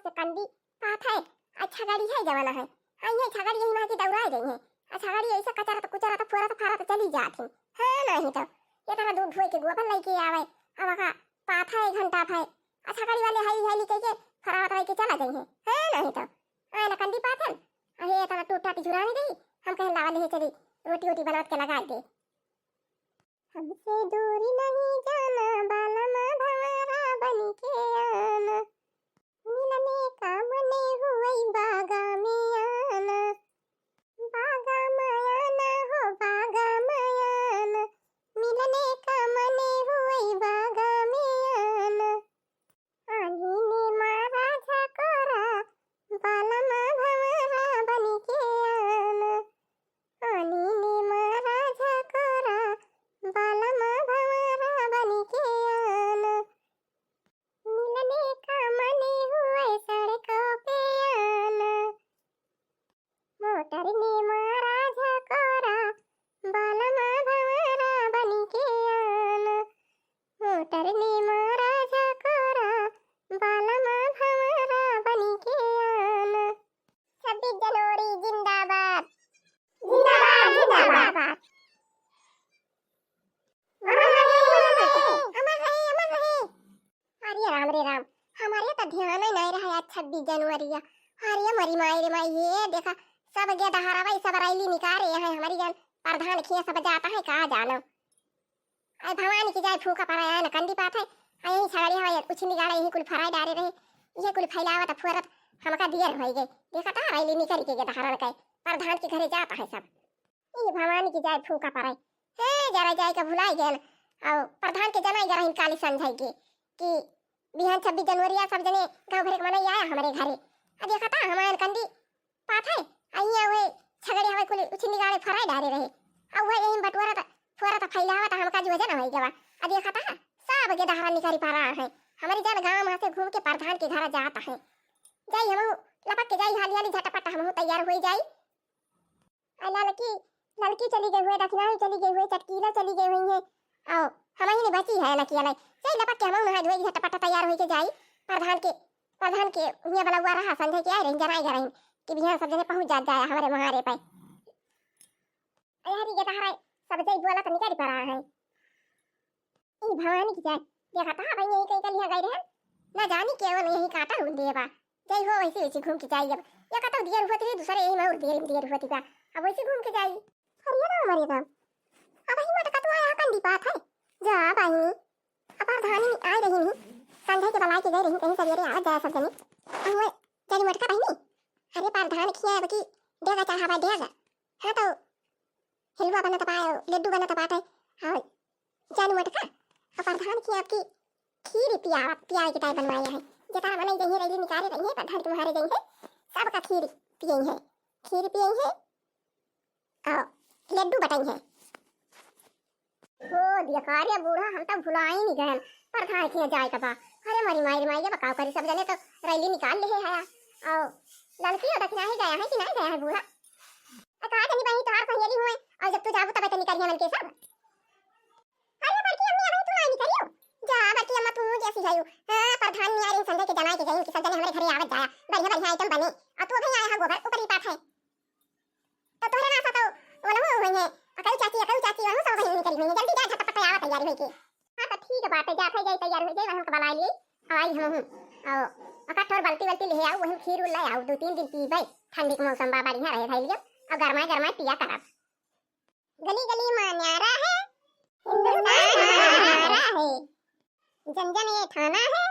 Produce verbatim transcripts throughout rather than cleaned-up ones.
तो कंडी पात है, आ छगड़ी है जवाना है, हाँ, ये छगड़ी यही ना कि दौड़ाए गई है। आ छगड़ी ऐसे कचरत कुचरत फोरत फारत चली जात है। हाँ, नहीं तो ये तरह दूध ढोए के गोबर लेके आवे, अब का पात है घंटा भर, आ छगड़ी वाले हाली हाली कह के फरावत रह के चला गई है। हाँ, नहीं तो आए ना कंडी पात है, अहे ये तरह टूटा टिझुराने गई, हम कहें लावा ले चली, रोटी वोटी बनात के लगा दे। हमसे दूर नहीं जाना, बालमा भंवरा बन के आना। मिलने का मने हुए बागा में आना। बागा में आना हो, बागा में आना। मिलने का मने हुए बागा में आना। आनी ने मारा झकोरा, बालमा भंवरा बन के आना। आनी ने मारा झकोरा, बालमा भंवरा बन के आना। मिलने का मने हुए सड़कों पे आना। मोटर ने मारा झकोरा, बालमा भंवरा बन के आना। मोटर ने मारा झकोरा, बालमा भंवरा बन के आना। छब्बीस जनवरी जिंदाबाद। जिंदाबाद, जिंदाबाद। अमर रहे, अमर रहे। अरे राम रे राम, हमरे तो ध्यान ही नहीं रहा आज छब्बीस जनवरी है। अरे मरी माई रे माई, ये देखा सब गे दहारावा, ये सब रैली निकारे हैं, हमरी जान प्रधान खिया सब जाता है, का जानो। अरे भवानी की जाए फूका परा है, न कंडी पात है। आ यही छगड़ी हवा, उछिनी गाड़ा यही कुल फराई डारे रहे, ये कुल फैलावत फुअरत हमका दियर होई गए। देखा था रैली निकल के गे दहारन के, प्रधान के घरे जाता है सब। ई भवानी की जाए फूका परे। हे, जरा जाए के भुलाई गए। और प्रधान के जनाई गरहिन काली संझाई के कि बिहान छब्बीस जनवरी आ, सब जने गाँव भरे के मनई आया हमरे घरे। आ देखा था हमायन कंडी पात है, आ इहाँ वही छगड़ी हवे कुल उछिनी गाड़े फराई डारे रहे। आ वही यही बटुआरा त, फुआरा त फैलावा त हमका जो वजन होई गवा। आ देखा था सब गे दहारा निकारी परा है। हमरी जान गाँव में से घूम के प्रधान के घर जाता है। जाई हमहू लपक के जाई, हाली हाली झटपट हमहू तैयार होई जाई। आ ललकी, ललकी चली गई हुए, दखिनाही चली गई हुए, चटकीला चली गई हुई है। आओ, हमही ने बची है लकी अलग। चल लपक के हमहू नहा धोई झटपट तैयार होई के जाई। प्रधान के, प्रधान के हियाँ बलौआ रहा, संझे के आए रही, जनाई गए रही कि बिहान सब जने पहुँच जात जाए हमरे मुहारे पे। अरे हरी गे दहारा, सब जई बोला तो निकल पड़ा है। ई भवानी की जाए, देखा था भाई यही कहीं कलिया गई रहे, ना जानी केवन यही काटा हूँ देवा। जाई हो वैसे वैसे घूम के जाई अब। या कतौ दियर हुआ थी, दूसरे यही में और दियर, दियर हुआ थी का। अब वैसे घूम के जाई। अरे राम, अरे राम। अब ही मटका तो आया कंडी पात है। जा बहिनी, अब प्रधानी आए रही नहीं। संझे के बलाए के गए रही कहीं सवेरे आ जाए सब जने। अब वो जानी मटका बहिनी। अरे प्रधान खिया अब की डेगा चढ़ावा डेगा। हाँ तो हलवा बनत बा, लड्डू बनत बाटे। हाँ, जानी मटका, अब प्रधान की आपकी खीर पियावा, पियावे के टाइम बनवाए है। जितना मनई जइहे रैली निकाले रही है, प्रधान के मुहारे जइहे, सबका खीर पियई है, खीर पियई है और लड्डू बटई है। हो दिया का रे बूढ़ा, हम तो भुलाई नहीं गए प्रधान के जाए का बा। अरे मरी माई रे माई, अब का करी, सब जने तो रैली निकाल ले है। और ललकी और दखिनाही गया है कि नहीं गया है बूढ़ा? आ, का जानी बहिनी, तोहार सहेली हुए, और जब तू जाबू तबे तो निकलिए मन के सब। अरे बड़की अम्मी, अबही तू ना निकलियो। जा बड़की अम्मा, तू जैसी जायू। हाँ, प्रधान नियारी संजय के जनाए के गई कि सब जने हमरे घरे आवत जाया, बढ़िया बढ़िया आइटम बने। और तू अबही आया है गोबर ऊपर ही पात है। तो तोहरे नासा तो ओलहू हुई है, अकई चाची, अकई चाची, वहू सब वही निकली हुई है। जल्दी जा, झटपट आवा तैयारी होई के। हाँ, तो ठीक बात है, जात है, जाई तैयार हो जाई, वहन के बलाई ली। आई हम हूँ। और अका ठोर बल्टी वल्टी ले आऊ, वही खीर उर ले आऊ, दो तीन दिन पीबे, ठंडी के मौसम बा, बढ़िया रहे धैलियो, और गरमाए गरमाए पिया करब। गली गली मान्यारा है, हिंदुस्तान हमारा है, जन जन ये ठाना है,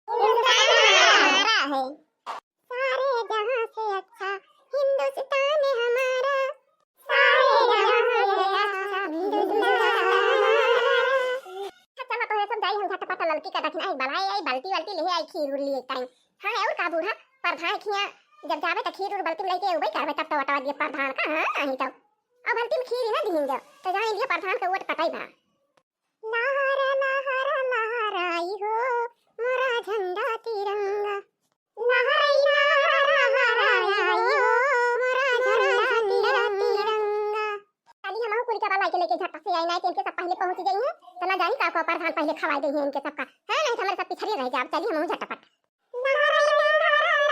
हिंदुस्तान हमारा है। सारे जहां से अच्छा हिंदुस्तान हमारा, सारे जहां से अच्छा हिंदुस्तान हमारा। अच्छा, चलो तो ये सब जाई, हम झटपट ललकी का दखिना एक बलाई आई, बल्टी वल्टी ले आई, खीर उर लिए टाइम। हाँ, और का बूढ़ा, प्रधान खिया जब जावे तो खीर उर बल्टी में लेके उबई करवे, तब तो वटवा दिए प्रधान का। हाँ, नहीं तो अब बल्टी में खीर ही ना दीन जाओ, तो जान लिए प्रधान का वोट कटाई बा। लहरा लहरा लहराई हो मोरा झंडा तिरंगा। लहराई लहरा लहराई हो मोरा झंडा तिरंगा। चली हमहू कुल के बलाई के लेके झटपट से आई, नहीं तो इनके सब पहले पहुंच गई हैं, तो ना जानी का को प्रधान पहले खवाई दे हैं इनके सबका। हाँ, नहीं तो हमारे सब पिछड़ी रह जाओ। चली हमहू झटपट। लहराई लहरा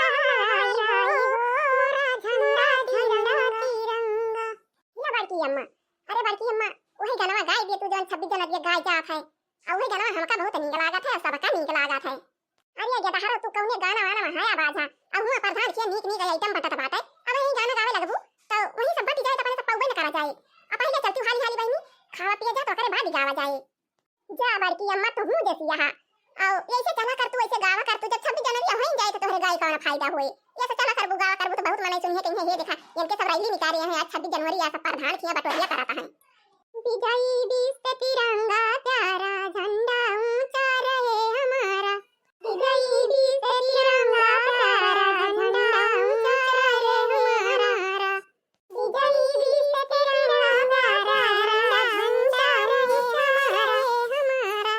के तहरो तू कौने गाना वाना में है आवाज है। अब हुआ प्रधान के नीक नीक आइटम बटत बाटे। अब यही गाना गावे लगबू, तो वही सब बटी जाए, तो अपने सब पौबे न करा जाए। अब पहले चलती हाली हाली बहिनी, खावा पिया जा, तो ओकरे बाद ही गावा जाए। जा बड़की अम्मा, तू हूँ जैसी यहाँ। और ऐसे चला कर तू, ऐसे गावा कर तू, जब छब्बीस जनवरी हो ही जाए, तो तोहरे गाय कौन फायदा होए। ऐसे चला करबू, गावा करबू, तो बहुत मनई सुनिए, कहिए, "ये देखा, इनके सब रैली निकाले हैं, आज छब्बीस जनवरी, आज सब प्रधान किया बटोरिया कराता है।" विजयी बीस तिरंगा प्यारा, झंडा ऊंचा रहे हमारा। विजयी बीस तिरंगा प्यारा, झंडा ऊंचा रहे हमारा। विजयी बीस तिरंगा प्यारा, झंडा ऊंचा रहे हमारा।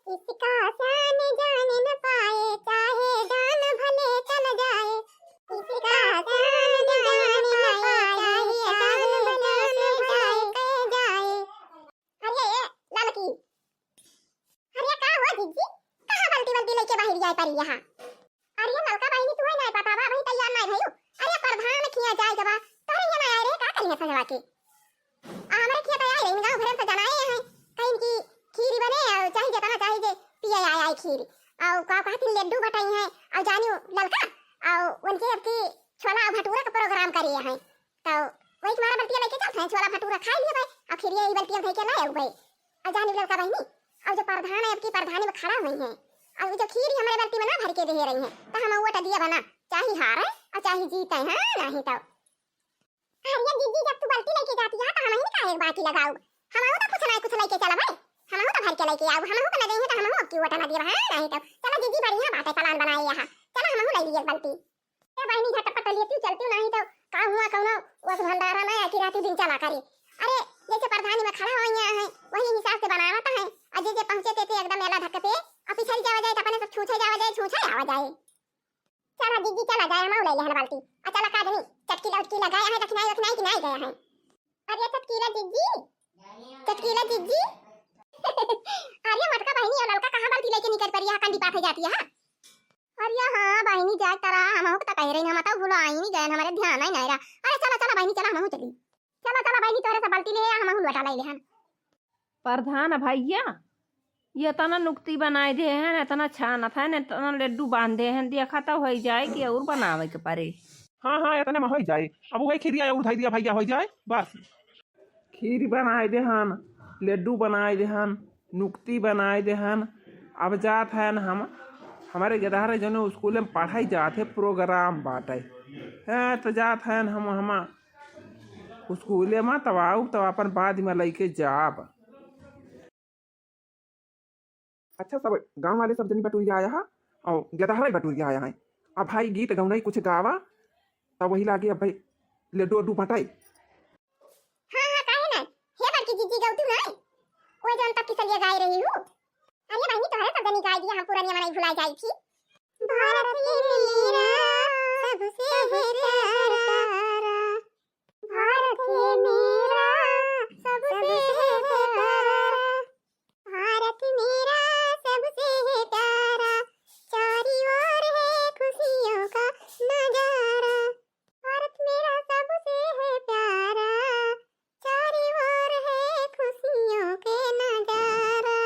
इसका शान जान न पाए, चाहे जान भले चल जाए। इसका शान जान न पाए, चाहे जान भले चल जाए। अरे ए ललकी, अरे का हुआ जिज्जी, कहाँ बल्टी बल्टी लेके बाहर जाए परी यहाँ? अरे ललका बहिनी, तू है ना पता बा, अभी तैयार ना भयू। अरे प्रधान खिया जाए के बा, तोहरे यहाँ ना आए रहे, का करिए सजवा के? आ, हमरे खिया तो आए रहे, गाँव भरे से जनाए हैं, कहीं की खीरी बने, और चाहे जितना चाहे जे पिए आए, आए खीरी। और का कहती लड्डू बटाई हैं, और जानियो ललका, और उनके अब की छोला और भटूरा का प्रोग्राम करे हैं। तो वही तुम्हारा बल्टिया लेके चलते हैं, छोला भटूरा खा लिए भाई, और खीरी यही बल्टिया लेके लाए हुए। और जानियो ललका बहिनी, और जो प्रधान है, अब की प्रधानी में खड़ा हुई हैं, और जो खीरी हमारे बल्टी में ना भर के दे रही हैं, तो हम वोट दिए बना, चाहे हारे और चाहे जीते हैं, नहीं तो। अरे जिज्जी, जब तू बल्टी लेके जाती है, तो हम ही काहे बाकी लगाऊ? हम तो कुछ ना कुछ लेके चला भाई, हम तो भर के लेके आऊ, हम तो ना जाइए, तो हम अब की वोट ना दिए, हाँ, नहीं तो। चलो जिज्जी, बढ़िया बात है, प्लान बनाए यहाँ, चलो हम ले लिए बल्टी। ए बहिनी, झटपट लेती चलती, नहीं तो का हुआ, कौनो वस भंडारा ना है कि राती दिन चला करे। अरे, जैसे प्रधानी में खड़ा हो यहाँ है, वही हिसाब से बनावत है। और जे जे पहुँचे ते, ते एकदम मेला धक्के पे, और पिछड़ी जावा जाए तो अपने सब छूछे जावा जाए, छूछे आवा जाए। चला जिज्जी, चला जाए, हम ले लेहन बाल्टी। आ चला का जनी, चटकीला उटकीला गया है, दखिनाई वखिनाई कि नहीं गया है? अरे चटकीला जिज्जी, चटकीला जिज्जी। अरे मोटका बहिनी, और ललका कहाँ बाल्टी लेके निकल पड़ी है, कंडी पाथे जाती है। अरे हाँ बहिनी, जाए तरा, हम तो कह रही, हम तो भुला ही नहीं गए, हमारे ध्यान ही नहीं रहा। अरे चला चला बहिनी, चला हम चली। चला चला बहिनी, तोहरे से बाल्टी ले, हम लोटा ले लेहन। प्रधान भैया, ये इतना नुक्ती बनाए दे हैं, इतना छानत है, इतना लड्डू बांधे हैं, देखा तो हो जाए कि और बनावे के पड़े। हाँ हाँ, इतने में हो जाए। अब वही खीरिया और धई दिया भैया, हो जाए बस। खीर बनाए देहन, लड्डू बनाए देहन, नुक्ती बनाए देहन। अब जात हन हम, हमारे गेदहरे जौने स्कूल में पढ़ाई जात है, प्रोग्राम बाटे। हाँ, तो जात हन हम, हम स्कूले में, तब आऊ, तब अपन बाद में लेके जाब। अच्छा, सब गाँव वाले सब जनी बटुरिया आया है और गेदहरा बटुरिया आया है। अब भाई गीत गौनई कुछ गावा, तब वही लागे अब भाई लड्डू उड्डू बटाई। हाँ, हाँ, काहे ना? हे बड़की जिज्जी गौतू ना? वो जौन तब किसलिए गाए रही हूँ। अरे बहिनी, तोहरे सब जनी गाए दिया, हम पुरनिया मनई भुला जाई थी। भारत ये मेरा सबसे है प्यारा, भारत ये मेरा सबसे है प्यारा। भारत मेरा सबसे है प्यारा, चारी ओर है खुशियों का नजारा। भारत मेरा सबसे है प्यारा, चारी ओर है खुशियों के नजारा।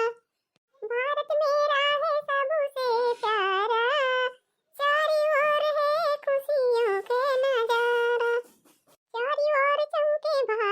भारत मेरा है सबसे प्यारा, चारी ओर है खुशियों के नजारा। चारी ओर चमके भारत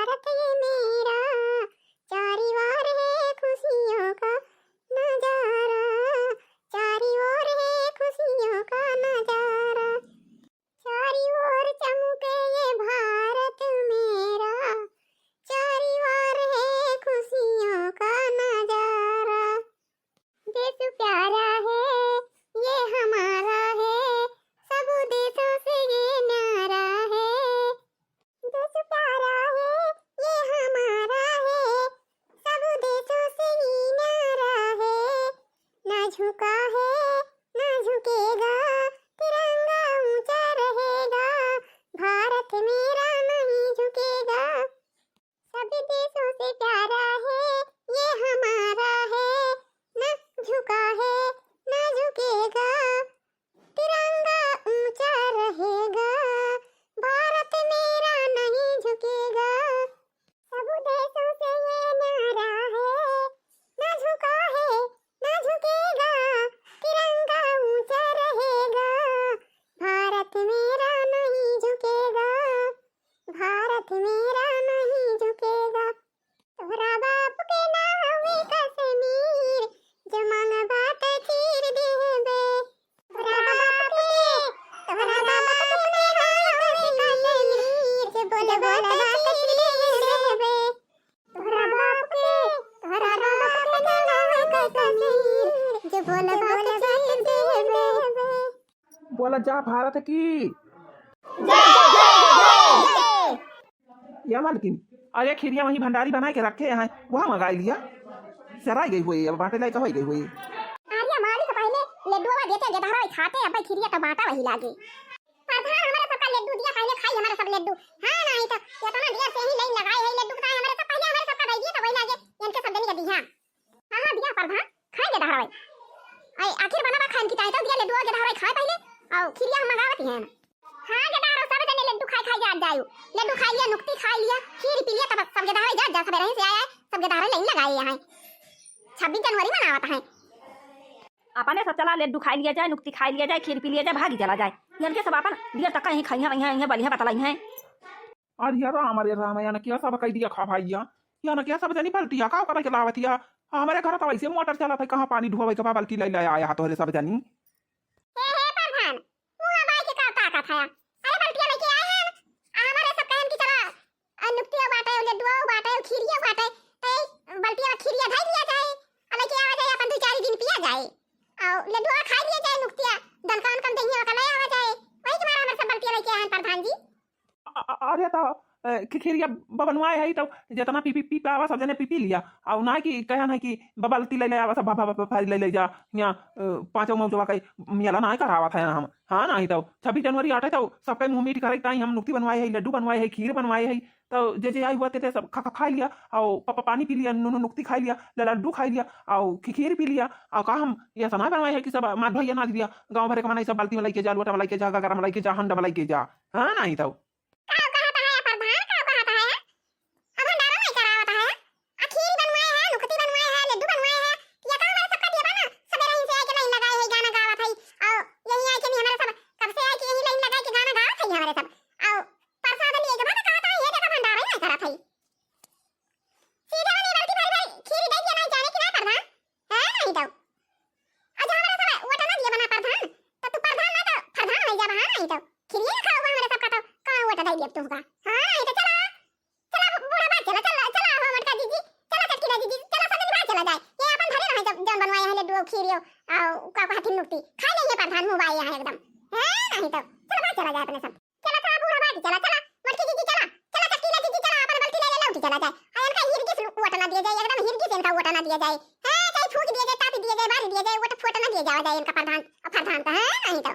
बोला जा भारत की। या मालकिन, अरे खीरिया वहीं भंडारी बनाए के रखे हैं, वहाँ मंगाई लिया। सराई गई हुई, अब बाटे लायक होई गई हुई। अरे मालिक, पहले लड्डुआ देते, गेदहरा खाते, अब खीरिया तो बाटा वही लागे। प्रधान, हमारे सबका लड्डू दिया, पहले खाई हमारे सब लड्डू। हाँ, नहीं तो इतना देर से ही लाइन लगाए है लड्डू का, हमारे सब पहले हमारे सबका दे दिए, तो वही लागे, इनके सब जनी का दिया। हाँ, हाँ, दिया प्रधान, खाए गेदहरा। आई आखिर बना बा खान की, ताई तो दिया लड्डुआ गेदहरा खाए पहले, और खीरिया हम मंगावत ही हैं। हाँ, गेदहरा सब जने लड्डू खाए खाए जात जायु। लड्डू खाई लिया, नुक्ती खाई लिया, खीर पी लिया, तब सब गेदहरा जात जा, सबेरे से आया है, सब गेदहरा लाइन लगाए यहाँ। छब्बीस जनवरी मनावत है। अपने सब चला लड्डू खाई लिया जाए, नुक्ती खाई लिया जाए, खीर पी लिया जाए, भागी चला जाए। इनके सब अपन दिया तक कहीं खाइया, वहीं, वहीं बलिया बतलाई हैं। अरे राम, अरे राम, या न क्या सब कह दिया खा भाई या? या न क्या सब जनी बल्टिया का करे के लावत या? हमरे घर तो वैसे मोटर चलत है, कहाँ पानी ढुआवे के बा, बल्टी ले ले आया हा तोहरे सब जनी। ए हे प्रधान, मुँह बाई के का ताकत है? अरे बल्टिया लेके आए हैं, आ हमरे सब कहन की चला, आ नुक्तिया बाटे, लड्डुआ बाटे, खीरिया बाटे, ते बल्टिया खीरिया धई लिया जाए, आ लेके आवा जाए, अपन दो चार दिन पिया जाए, और लड्डुआ खा लिया जाए, नुक्तिया दनकान कम दहिया का ले आवा जाए, वही के मारे हमरे सब बल्टिया लेके आए हैं प्रधान जी। अ-, अ-, अरे तो, अ, खिखिरिया ब-, बनवाए है तो जितना पी, पी, पी पावा सब जने पी, पी लिया। और ना कि कहन है कि बबलती ले ले आवा सब, भ-, भ-, भ-, भरी ले ले जा। यहाँ, अ, पाँचों मौजवा का मेला ना करावत है हम। हाँ, नहीं तो छब्बीस जनवरी आटे तो सबके मुँह मीठ करे ताई हम नुक्ती बनवाए है, लड्डू बनवाए है, खीर बनवाए है। तो जे जे आई हुआ ते, ते सब खा, खा, खा लिया। और प-, प-, पानी पी लिया, नु-, नु-, नुक्ती खा लिया, ल-, लड्डू खा लिया, और खी-, खीर पी लिया। और का हम ये सना बनवाए है कि सब मात भैया नाच दिया, गाँव भरे के मनाई सब बाल्टी में लेके जा, लोटा में लेके जा, गगरा में लेके जा, हंडा में लेके जा। हाँ, नहीं तो। का कहत है प्रधान, का कहत है? अब भंडारा नहीं करावत है। आ खीर बनवाए है, नुकती बनवाए है, लड्डू बनवाए है। या तो हमारे सबका दिया बा ना, सबेरे ही से आके लाइन लगाए है, गाना गावत है। और यही आके भी हमारे सब, कब से आके यही लाइन लगाए के गाना गावत है हमारे सब। और प्रसाद लिए के बाद कहत है, ये देखा भंडारा ही नहीं करत है। सीधे वाली बल्टी भरी भरी खीर दे दिया, नहीं जाने की ना प्रधान? हाँ, नहीं तो। अच्छा, हमारे सब वोट ना दिए बना प्रधान, तो तू प्रधान ना तो प्रधान नहीं जा बा, हाँ, नहीं तो। खीरिए ना खाओ बा हमारे सबका, तो कहाँ वोट दे दिए तुमका? हाँ, नहीं तो चला, चला बूढ़ा बात चला, चला, चला हो मोटका जीजी, चला चटकीला जीजी, चला सब जन बात चला जाए। ये अपन घरे रहे जब जौन बनवाए हैं लड्डू, खीरियो, आ, का कहथिन नुक्ती। खा ले ये प्रधान मुँह बाए यहाँ एकदम। हाँ, नहीं तो। चला बात चला जाए अपने सब। चला, चला, बूढ़ा बाटी, चला, चला, मोटकी जीजी, चला, चला, चटकीला जीजी, चला, अपन बल्टी ले ले, लौटी चला जाए। आ, इनका हिरगिस वोट ना दिया जाए, एकदम हिरगिस इनका वोट ना दिया जाए। हाँ, चाहे फूंक दिया जाए, ताप दिया जाए, बारी दिया जाए, वोट फोट ना दिया जावा जाए इनका प्रधान, और प्रधान का, हाँ, नहीं तो।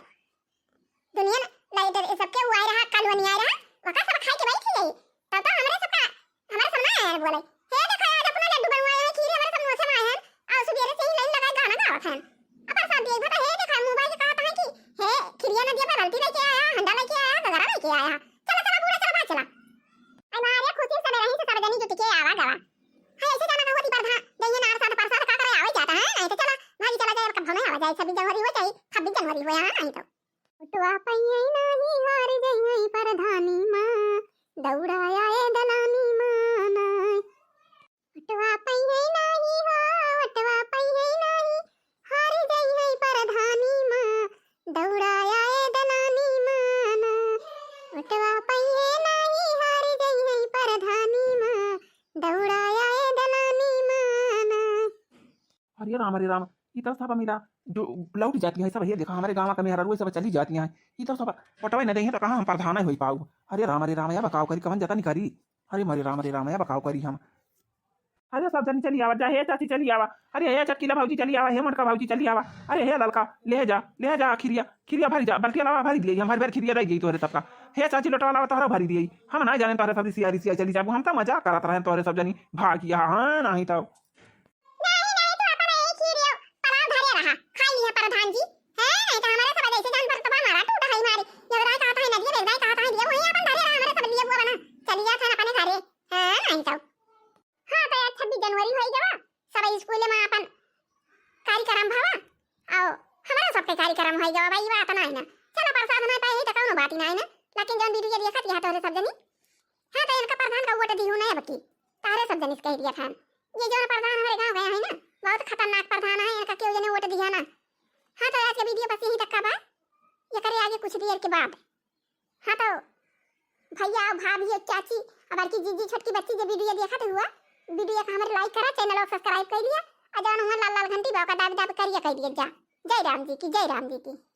दुनिया में लाइट ये सबके वो आए रहा, कालुआ नहीं आए रहा, वका सब खाए के बैठ गई। तब तो हमरे सबका हमारे सब ना आए हैं बोले, "हे देखा, आज अपना लड्डू बनवाए हैं, खीर हमारे सब नोचे में आए हैं, और सुबेरे से ही लाइन लगाए गाना गावत हैं।" अब प्रसाद दिए भर, "हे देखा, मुँह बाई के कहत हैं कि, 'हे खिरिया नदिया पे बाल्टी लेके आया, हंडा लेके आया, गगरा लेके आया।'" चला, चला, बूढ़ा, चला, भाग चला। आई मारे खुशी से रही से सब जनी जुट के आवा गवा। है ऐसे जाना कहती प्रधान, जइए नार साथ प्रसाद का करे आवे जाता है, नहीं तो चला, भागी चला जाए, कब हमें आवा जाए, छब्बीस जनवरी हो चाहे छब्बीस जनवरी हो, यहाँ नहीं तो। वोटवा पइहैं नाहीं हार जइहैं परधानी माँ, दौड़ाया ए दलानी माँ नाय। वोटवा पइहैं नाहीं हो, वोटवा पइहैं नाहीं, हार जइहैं परधानी माँ, दौड़ाया ए दलानी माँ नाय। वोटवा पइहैं नाहीं हार जइहैं परधानी माँ, दौड़ाया ए दलानी माँ नाय। अरे राम, अरे राम, ई तो सब मेरा जो लौट जाती है सब। ये देखा, हमारे गाँव का मेहरारू सब चली जाती हैं। ई तो सब पटवे न देंगे तो कहाँ हम प्रधान होई पाऊ। अरे राम, अरे राम, या बकाव करी, कवन जतन करी। अरे मरे राम, अरे राम, या बकाव करी हम। अरे सब जनी चली आवा जा, हे चाची चली आवा, अरे हे चटकीला भौजी चली आवा, हे मोटका भौजी चली आवा, अरे हे ललका ले जा, ले जा खिरिया, खिरिया भरी जा, बल्टिया लावा भरी दिए, हम भर भर खिरिया दे गई तोहरे सबका। हे चाची लोटवा लावा तोहरा भरी दिए, हम ना जाने तोहरे सब रिसिया रिसिया चली जाबू, हम तो मजाक करत रहे तोहरे सब जनी भागिया, हाँ नहीं तो। नहीं, नहीं, तू अपन एक ही रियो पलाव धरे रहा, खाई लिहा प्रधान जी। हैं, नहीं तो हमारे सब जैसे जान पर तबा मारा टूट है मारी। ये दाई कहत है नदिया, एक दाई कहत है दिया, वही अपन धरे रहा, हमारे सब लिए बुआ बना। चली जात है अपने घरे। हाँ, नहीं तो। हाँ, तो आज छब्बीस जनवरी होई गवा, सब स्कूल में अपन कार्यक्रम भवा, आओ, हमारा सबके कार्यक्रम होई गवा, भाई, बात नहीं ना। चलो, प्रसाद नहीं पाए, तो कौनो बात ही नहीं ना। लेकिन जौन वीडियो देखत यहाँ तोहरे सब जनी, हाँ, तो इनका प्रधान का वोट दिहू नहीं अब की। तारे सब जनिस कह दिया था। ये जो प्रधान हमारे गाँव गया है ना, बहुत खतरनाक प्रधान है, इनका क्यों जने वोट दिया ना। हाँ, तो आज का वीडियो बस यहीं तक का बा। ये करे आगे कुछ देर के बाद। हाँ, तो भैया, भाभी, चाची, अब की जीजी, छोटकी बच्ची जो वीडियो देखत हुआ, वीडियो का हमारे like करा, channel को subscribe कर लिया, और जौन हुआ लाल लाल घंटी बा ओका दाब दाब करिया कर दिया जा। जय राम जी की, जय राम जी की।